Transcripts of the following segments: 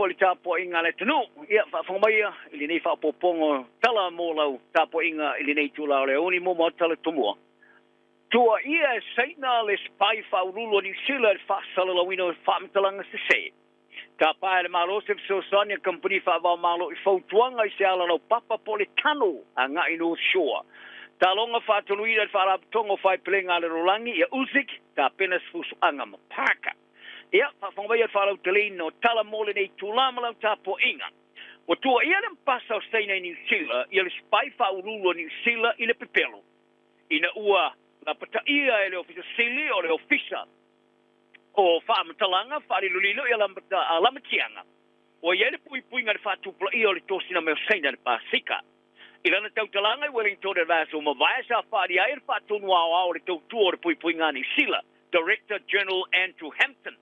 foi le tapuaiga a le atunuu. Ia, faafofoga maia i lenei faaopoopoga o tala mo lau tapuaiga i lenei itula o le aoauli muamua atu tala tomua. Tuuaia e Saina le spy faauluulu a Niu Sila i le faasalalauina o faamatalaga sese. Tapa e le Malo se fesoasoani a kamupani faava-o-Malo i fautuaga i se ala laupapa po o le tunnel agai i North Shore. Taaloga faatonuina e le Faalapotopotoga o Faepelega a le Lalolagi ia Usyk, tapena se fusuaga ma Parker. Ia, faafofoga mai le faalauteleina o tala mo lenei itula ma lau tapuaiga. Ua tuuaia le Ambasa o Saina i Niu Sila ia le spy faauluulu a Niu Sila i le pepelo ina ua lapataia e le Ofisa Sili o le Ofisa o Faamatalaga Faalilolilo ia Lamatiaga ua i ai le puipuiga i le faatupulaia o le tosina mai o Saina i le Pasefika. I lana tautalaga i Wellington i le vaiaso ua mavae sa faaalia ai le faatonu aoao o le tautua o le puipuiga a Niu Sila, Director General Andrew Hampton.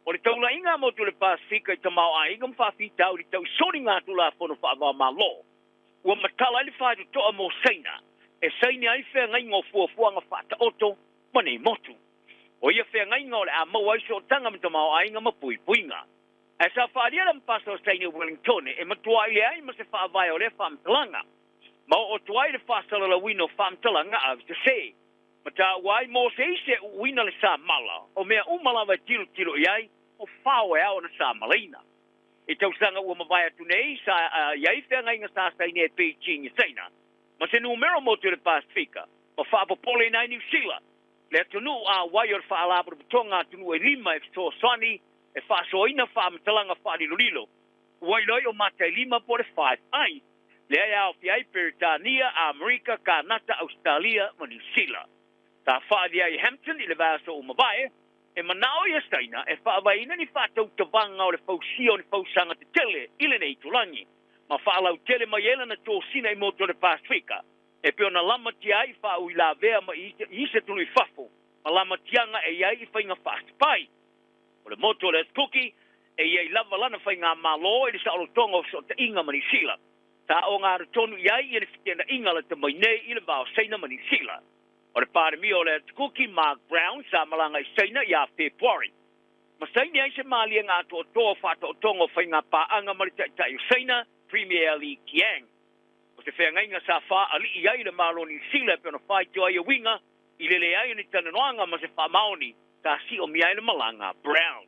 O le taulaiga a motu o le Pasefika i tamaoaiga ma faafitauli tau soliga Tulafono faava-o-Malo ua matala ai le faitotoa mo Saina e saini ai feagaiga o fuafuaga faataoto ma nei motu. O ia feagaiga o le a maua ai sootaga ma tamaoaiga ma puipuiga. Ae sa faaalia le Ambasa o Saina i Wellington e matuai leai ma se faavae o lea faamatalaga ma oo atu ai le faasalalauina o faamatalaga avesese. Ma taua ai mo se isi e uuina le samala, o mea uma lava e tilotilo i ai, o fao e ao ona samalaina. I tausaga ua mavae atu nei, sa i ai feagaiga sa sainia e Beijing i Saina ma se numera o motu i le Pasefika, ma faapopoleina ai Niu Sila, le atunuu auai o le Faalapotopotoga atunuu e lima e fesoasoani e faasoaina faamatalaga faalilolilo ua iloa ai o Matailima po o le Five Eyes, lea e aofia ai Peretania, Amerika, Kanata, Ausetalia ma Niu Sila. Sa faaalia ai Hampton i le vaiaso ua mavae, e manao ia Saina e faavaeina ni faatautavaga o le fausia o ni fausaga tetele i lenei itulagi, ma faalautele mai ai lana tosina i motu o le Pasefika, e pei ona lamatia ai i faauilavea mai i isi atunuu i fafo ma lamatiaga e i ai i faiga faa-spy. O le motu o le Kuki e i ai lava lana faigamalo i le saolotoga o fesootaiga ma Niu Sila. Sa ogatotonu i ai ia le feteenaiga lata mai nei i le va o Saina ma Niu Sila. O le Palemia o le Kuki, Mark Brown, sa malaga i Saina ia Fepuari ma saini ai se maliega atoatoa o faataotoga o faiga paaga ma le taitai o Saina, Premier Li Qiang. O se feagaiga sa faalii ai le Malo o Niu Sila e pei ona faitio ai e uiga i le leai o ni talanoaga ma se faamaoni sa siomia ai le malaga a Brown.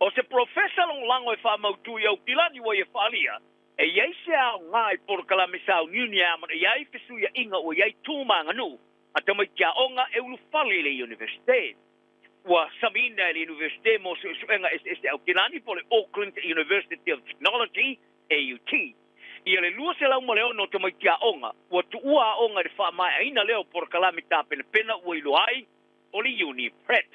O se polofesa lagolago e faamautu i Aukilani ua ia faaalia, e i ai se aoga i polokalame sauniuni e amanaia ai fesuiaiga ua i ai tu ma aganuu a tamaiti aoga e ulufale i le Iunivesite. Ua samiina e le Iunivesite mo Suesuega Eseese Aukilani po o le Auckland University of Technology, AUT, ia le 206 o tamaiti aoga ua tuua aoga i le faamaeaina lea o polokalame tapenapena ua iloa ai o le Uni Prep.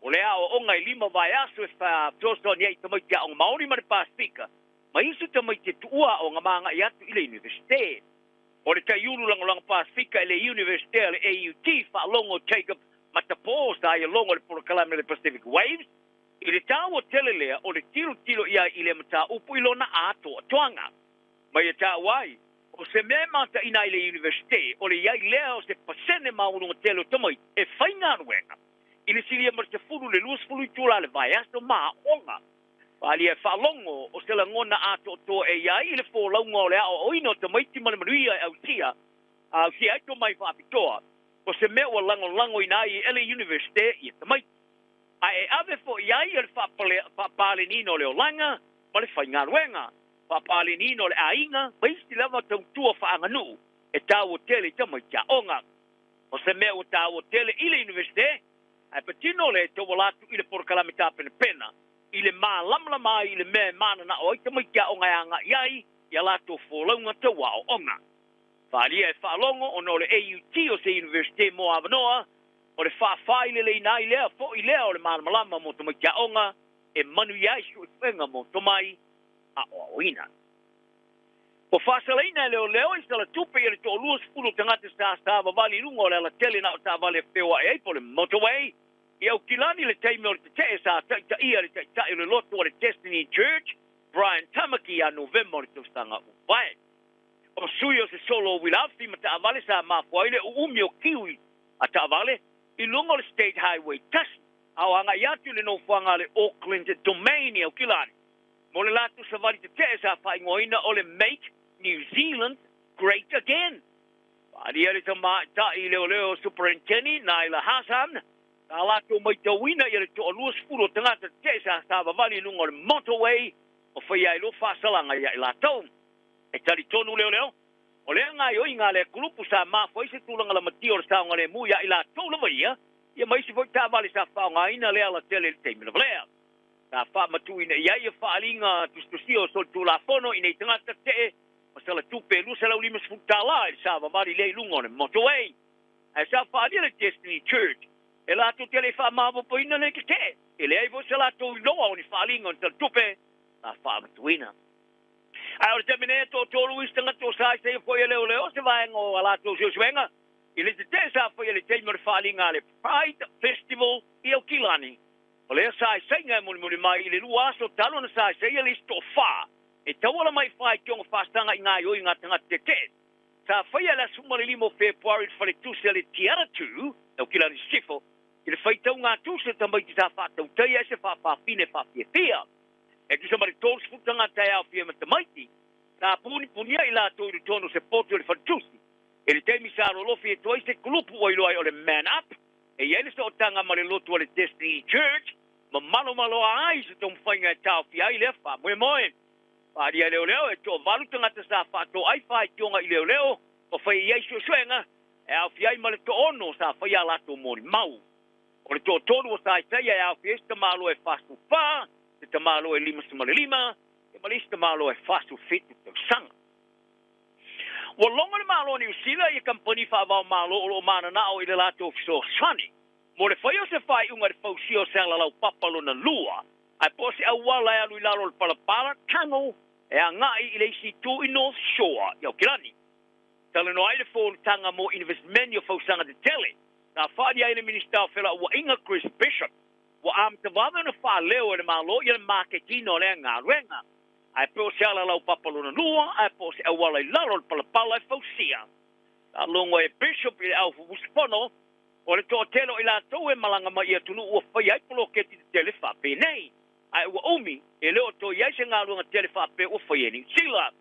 O le aoaoga e 5 vaiaso e fesoasoani ai i tamaiti aoga Maori ma le Pasefika ma isi tamaiti e tuua aoga ma agai atu i le Iunivesite. O le taiulu lagolago Pasefika i le Iunivesite a le AUT faalogo Jacob Matapo sa ia logo i le polokalame o le Pacific Waves i le taua tele lea o le tilotilo i ai i lea mataupu i lona atoatoaga. Ma ia taua ai, o se mea e mataina ai le Iunivesite o le i ai lea o se pasene maualuga tele o tamaiti e faigaluega i le silia ma le 10 i le 20 itula le vaiaso ma aoga. Faaalia e faalogo o se lagona atoatoa e i ai i le folauga o le aoaoina o tamaiti ma le manuia e ausia, a ausia ai tomai faapitoa, o se mea ua lagolagoina ai e le Iunivesite ia tamaiti. Ae e ave foi i ai le faapaleniina o le olaga ma le faigaluega, faapaleniina o le aiga ma isi lava tautua faaganuu e taua tele i tamaiti aoga. O se mea ua taua tele i le Iunivesite, ae patino le tauala atu i le polokalame tapenapena i le malamalama ai i le mea e mananao ai tamaiti aoga e agai ai i a latou folauga tauaoaoga. Faaalia e faalogo ona o le AUT o se Iunivesite mo avanoa, o le faafaileleina ai lea foi lea o le malamalama mo tamaiti aoga e manuia ai suesuega mo tomai aoaoina. Ua faasalaina e leoleo i Salatupe ia le toalua sefulu o tagata sa savavali i luga o le alatele na o taavale e feoai ai po o le motorway i Aukilani i le taimi o le tetee sa taitaia e le taitai o le lotu a le Destiny Church, Brian Tamaki ia Novema o le tausaga ua mavae. O sui o se solo o uila afi ma taavale sa mafua ai le uumi o kiui a taavale i luga o le State Highway 1 a o agai atu i le nofoaga a le Auckland Domain i Aukilani. Mo le latou savali tetee sa faaigoaina o le Make New Zealand Great Again. Faaalia le tamaitai leoleo Superinteni Naila Hassan sa latou matauina ia le toa-20 o tagata tetee sa savavali i luga o le motorway o faia ai loa faasalaga ia i latou. E talitonu leoleo, o lea gaoioiga a lea kulupu sa mafua ai se tulaga lamatia o le saogalemu ia i latou lava ia, ia ma isi foi taavale sa faaaogaina lea alatele i le taimi lava lea. Sa faamatuuina i ai ia faaaliga tusitusia o solitulafono i nei tagata tetee ma sala tupe e $250 i le savavali lea i luga o le motorway. Ae sa faaalia le Destiny Church e latou te le i faamaopoopoina nei tetee. E leai foi se latou iloa o ni faaaliga o ni tala tupe sa faamatuuina. Ae o le taimi nei e toatolu isi tagata o sa isaia foi e leoleo se vaega o a latou suesuega i le tetee sa faia i le taimi o le faaaliga a le Pride Festival i Aukilani. O lea sa isaiga e mulimuli mai i le 2 aso talu ona sa isaia le isi toafa e tauala mai i faitioga faasaga i gaoioiga a tagata tetee. Sa faia i le aso 15 o Fepuari i le faletusi a le Tiara 2, Aukilani Sisifo, i le faitauga tusi o tamaiti sa faatautaia ai se faafafine faafiafia. E tusa ma le 30 tagata e aofia ma tamaiti, sa punipunia i latou i totonu o se poto i le faletusi. I le taimi sa lolofi atu ai se kulupu ua iloa ai o le Man Up, e i ai le sootaga ma le lotu a le Destiny Church, ma malomaloa ai se taumafaiga e taofia ai lea faamoemoe. Faaalia leoleo e toavalu tagata sa faatoai faitioga i leoleo ma fai i ai suesuega e aofia ai ma le toaono sa faia a latou molimau. O le toatolu o sa isaia e aofia ai se tamaloa e 44, se tamaloa e 55, ia ma le isi tamaloa e 47 tausaga. Ua logo le Malo o Niu Sila i kamupani faava-o-Malo o lo o mananao i le latou fesoasoani mo le faia o se faaiuga i le fausia o se alalaupapa lona lua, ae po o se auala e alu i lalo o le palapala, tunnel, e agai i le isi itu i North Shore i Aukilani. Talanoa ai le fonotaga mo inivesimeni o fausaga tetele sa faaalia ai le Minisita o Felauaiga Chris Bishop ua amata vave ona faaleo e le Malo ia le maketina o lea galuega. Ae po o se alalaupapa lona lua, ae po o se auala i lalo o le palapala e fausia. Sa logo e Bishop i le au usufono o le toatele o i latou e malaga mai i atunuu ua faia ai poloketi tetele faapenei. Ae ua umi e le o toe i ai se galuega tele faapea ua faia e Niu Sila.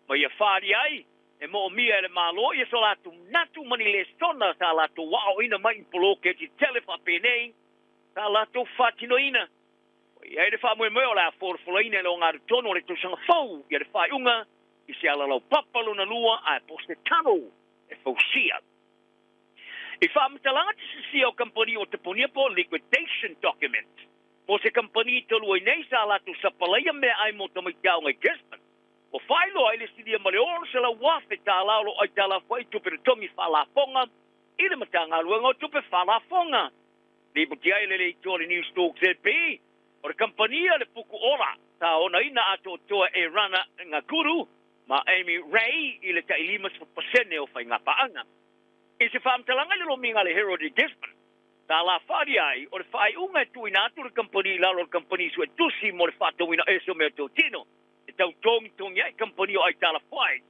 Ma ia faaalia ai, e moomia e le Malo ia so latou manatu ma ni lesona sa latou aoaoina mai i poloketi tetele faapenei sa latou faatinoina. Ua i ai le faamoemoe o le a folafolaina i le ogatotonu o le tausaga fou ia le faaiuga i se alalaupapa lona lua ae po o se tunnel e fausia. I faamatalaga tusitusia o kamupani o Tapunia po o liquidation documents mo se kamupani talu ai nei sa latou sapalaia meaai mo tamaiti aoga i Gisborne, ua faailoa ai le silia ma le $600,000 o lo o aitalafu ai i tupe totogi faalafoga i le Matagaluega o Tupe Faalafoga. Lipoti ai le leitioa o le Newstalk ZB, o le kamupani a le Puku Ola sa onaina atoatoa e Rana Ngakuru ma Amy Ray i le tai 50% o faigapaaga. I se faamatalaga i le lomiga a le Herald i Gisborne, sa lafaalia ai o le faaiuga e tuuina atu le kamupani i lalo o le kamupani suetusi mo le faatauina ese o meatotino e tau togitogi ai kamupani o aitalafuai.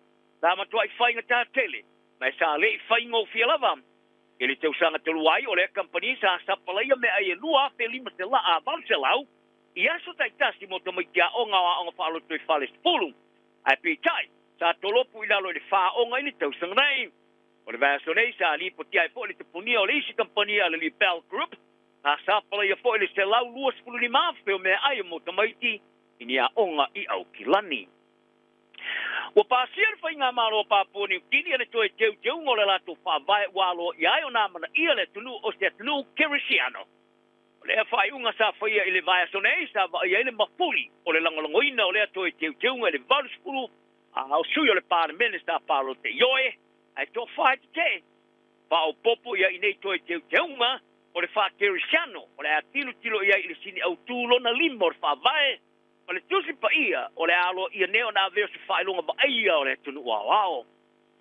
Sa matuai faigata tele, ma e sa le i faigofie lava. I le tausaga talu ai, o lea kamupani sa sapalaia meaai e 2,500 i aso taitasi mo tamaiti aoga o aoga faaloto i Falesefulu. Ae peitai, sa tolopu i lalo i le 4 aoga i le tausaga nei. O le vaiaso nei sa lipoti ai foi le tapunia o le isi kamupani a le Libel Group, sa sapalaia foi le 125,000 o meaai mo tamaiti i ni aoga i Aukilani. Ua pasia le faigamalo a Papua Niu Kini le toe teuteuga o le latou faavae ua aloaia ai ona amanaia le atunuu o se atunuu kerisiano. O lea faaiuga sa faia i le vaiaso nei sa vaaia ai le mafuli o le lagolagoina o lea toe teuteuga i le 80 o sui o le Palemene sa palota ioe ae toafa e tetee. Faaopoopo ia i nei toe teuteuga o le faakerisiano o le a tilotilo i ai i le sini autu lona 5 o le faavae ma le Tusi Paia o le a aloaia nei ona avea o se faailoga vaaia o le atunuu aoao.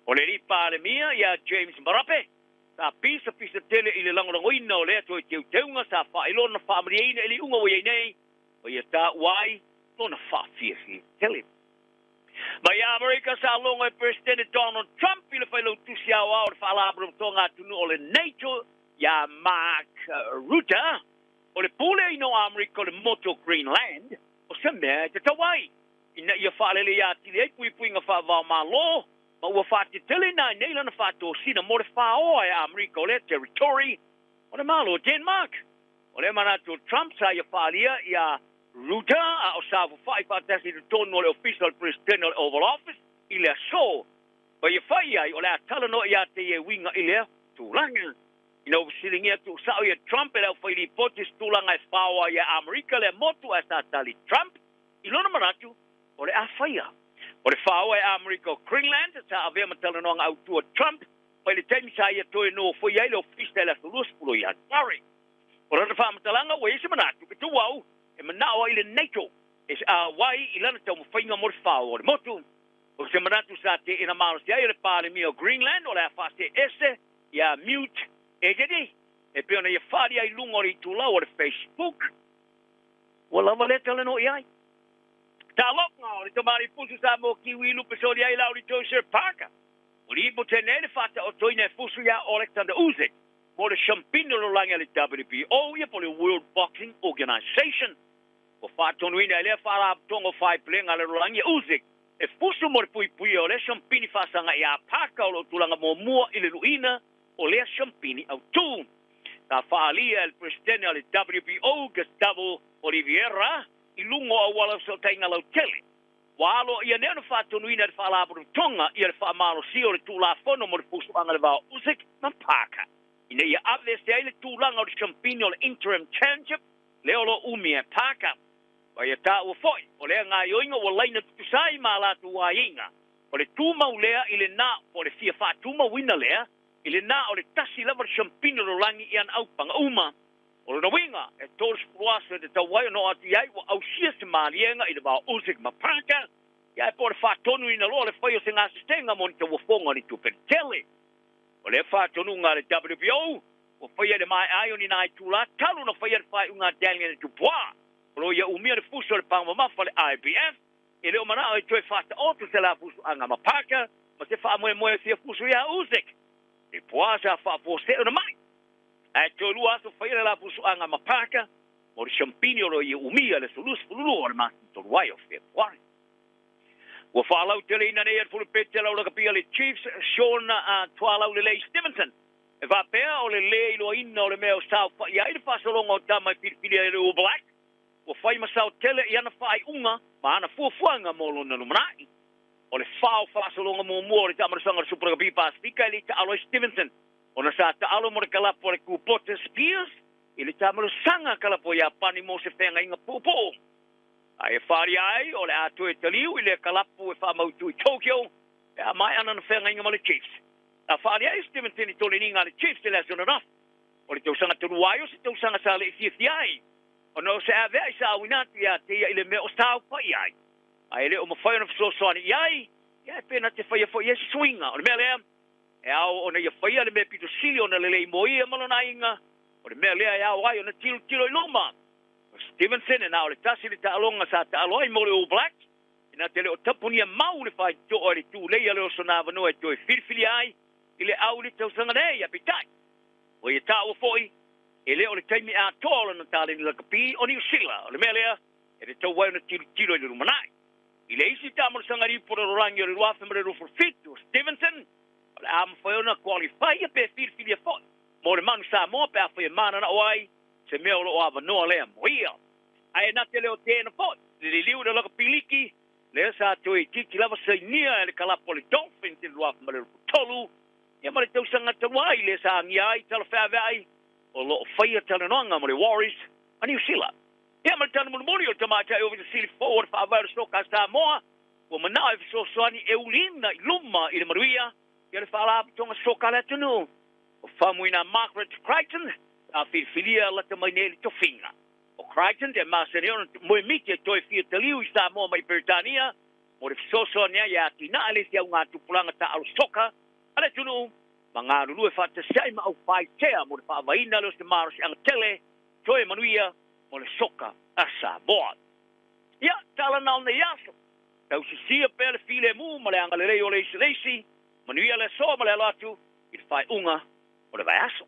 O le alii Palemia ia James Marape sa pisapisa tele i le lagolagoina o lea toe teuteuga sa faailoa ona faamalieina i le iuga ua i ai nei, ma ia taua ai lona faafiafia tele. Mai Amerika sa logo e Peresetene Donald Trump i le failautusi aoao o le Faalapotopotoga Atunuu o le NATO ia Mark Rutte, o le puleaina o Amerika o le motu o Greenland. O se mea e tatau ai ina ia faaleleia atili ai puipuiga faava-o-Malo, ma ua faateteleina ai nei lana faatosina mo le faoa e Amerika o lea territory o le Malo o Denmark. O lea manatu o Trump sa ia faaalia ia Rutte a o saofafai faatasi i totonu o le Ofisa o le Peresetene o le Oval Office i le aso, ma ia fai ai o le a talanoa ia te ia e uiga i lea tulaga. Ina ua fesiligia tuusao ia Trump e le aufailipoti se tulaga e faoa ai e Amerika lea motu, ae sa tali Trump i lona manatu o le a faia. O le faoa e Amerika o Greenland sa avea ma talanoaga autu a Trump mai le taimi sa ia toe nofoia ai le ofisa i le aso 20 o Ianuari. O lana faamatalaga ua i ai se manatu e tuu au e manao ai le NATO e auai i lana taumafaiga mo le faoa o le motu. O se manatu sa teena malosi ai e le Palemia o Greenland o le a faaseese ia Mute Egede e pei ona ia faaalia ai i luga o le itulau o le Facebook. Ua lava lea talanoa i ai. Taaloga o le tamalii pusu Samoa Kiwi lupe soli ai Lauli Joseph Parker. O lipote nei le faataotoina e fusu iā Oleksandr Usyk mo le Siampini o le Lalolagi a le WBO ia po o le World Boxing Organization. Ua faatonuina e lea faalapotopotoga o faaipulega a le lalolagi ia Usyk e fusu mo le puipuia o lea siampini faasaga iā Parker o lo o tulaga muamua i le luiina o lea siampini autū. Sa faaalia e le Peresetene o le WBO Gustavo Oliveira i luga o auala o fesootaiga lautele. Ua aloaia nei ona faatonuina e le Faalapotopotoga ia le faamalosia o le Tulafono mo le Fusuaga i le Va o Usyk ma Parker ina ia aveese ai le tulaga o le siampini o le Interim Championship lea o lo o umia e Parker. Ma ia taua foi, o lea gaoioiga ua laina tutusa ai ma a latou aiaiga, o le tumau lea i le na po o le fia faatumauina lea i le na o le tasi lava le siampini o le lalolagi i ana aupaga uma. O lona uiga, e 30 aso e tatau ai ona oo atu i ai ua ausia se maliega i le va o Usyk ma Parker, ia ae po o le faatonuina loa o le fai o se gasesega mo ni tauofoga o ni tupe tele. O lea faatonuga a le WBO ua faia i le maea ai o ni nai itula talu ona faia le faaiuga a Daniel Dubois o lo o ia umia le fusi o le paga mamafa le IBF e le o manao e toe faataoto se la fusuaga ma Parker ma se faamoemoe e fia fusu ia Usyk. Dubois sa faafuasei ona mai ae toe lua aso faia le la fusuaga ma Parker mo le siampini o lo o ia umia le aso 22 o le masina talu ai o Fepuari. Ua faalauteleina nei e le Fulupete laulakapia le Chiefs Sean Tualaulelei Stevenson e faapea o le lē iloaina o le mea o saofai ai le faasologa o tama e filifilia e le All Blacks ua fai ma sao tele i ana faaiuga ma ana fuafuaga mo lona lumanai. O le fao faasologa muamua o le taamalosaga o le Super Rugby Pasifika e le i taalo ai Stevenson ona sa taalo mo le kalapu a le Kubota Spears i le taamalosaga kalapu a Iapani mo se feagaiga puupuu. A e faaalia ai o le a toe taliu i lea kalapu e faamautu i Tokyo pe a maea lana feagaiga ma le Chiefs. Sa faaalia ai Stevenson i toleniga a le Chiefs i le aso ananafi o le tausaga talu ai o se tausaga sa le i fiafia ai ona o se aveai sa auina atu ia te ia i le mea o saofai ai a e le o mafai ona fesoasoani i ai ia e pe na te faia foi i ai se suiga. O le mea lea e ao ona ia faia le mea pito sili ona lelei mo ia ma lona aiga, o le mea lea e ao ai ona tilotilo i luma. O Stevenson e na o le tasi le taaloga sa taalo ai mo le All Blacks, e na te le o tapunia mau le faitotoa i le tulei a le osona avanoa e toe filifilia ai i le au i le tausaga nei, a peitai, ua ia taua foi e le o le taimi atoa o lana taleni lakapi o Niu Sila. O le mea lea e tatau ai ona tilotilo i le lumanai. I le isi taamalosaga lipolololangi o le 2027, o Stevenson o le a mafai ona qualify ia pe filifilia foi mo le Manu Samoa pe afai e mananao ai se mea o lo o avanoa lea mo ia. Ae na te le o teena foi le liliu i le lakapiliki lea sa toe itiiti lava sainia e le kalapu a le Dolphins i le 2023 ia ma le tausaga talu ai lea sa agia ai tala feaveai o lo o faia talanoaga mo le Warriors a Niu Sila. Ia ma le tala mulimuli o le tamaitai Ofisa Sili fou o le Faavae o le Soka a Samoa ua manao e fesoasoani e uliina i luma i le manuia ia le Faalapotopotoga Soka a le atunuu. O Faumuina Margaret Crichton sa filifilia lata mai nei i le tofiga. O Crichton te masani ona moemiti e toe fia taliu i Samoa mai Peretania mo le fesoasoani ai e atinae le isi augatupulaga taaalo soka a le atunuu ma galulue faatasi ai ma aufaitea mo le faavaeina lea o se malosiaga tele toe manuia mo le soka a Samoa. Ia, tala na o nei aso. Tausisia pea le filemu ma le agalelei o le isi le isi, manuia le aso ma le alo atu i le faaiuga o le vaiaso.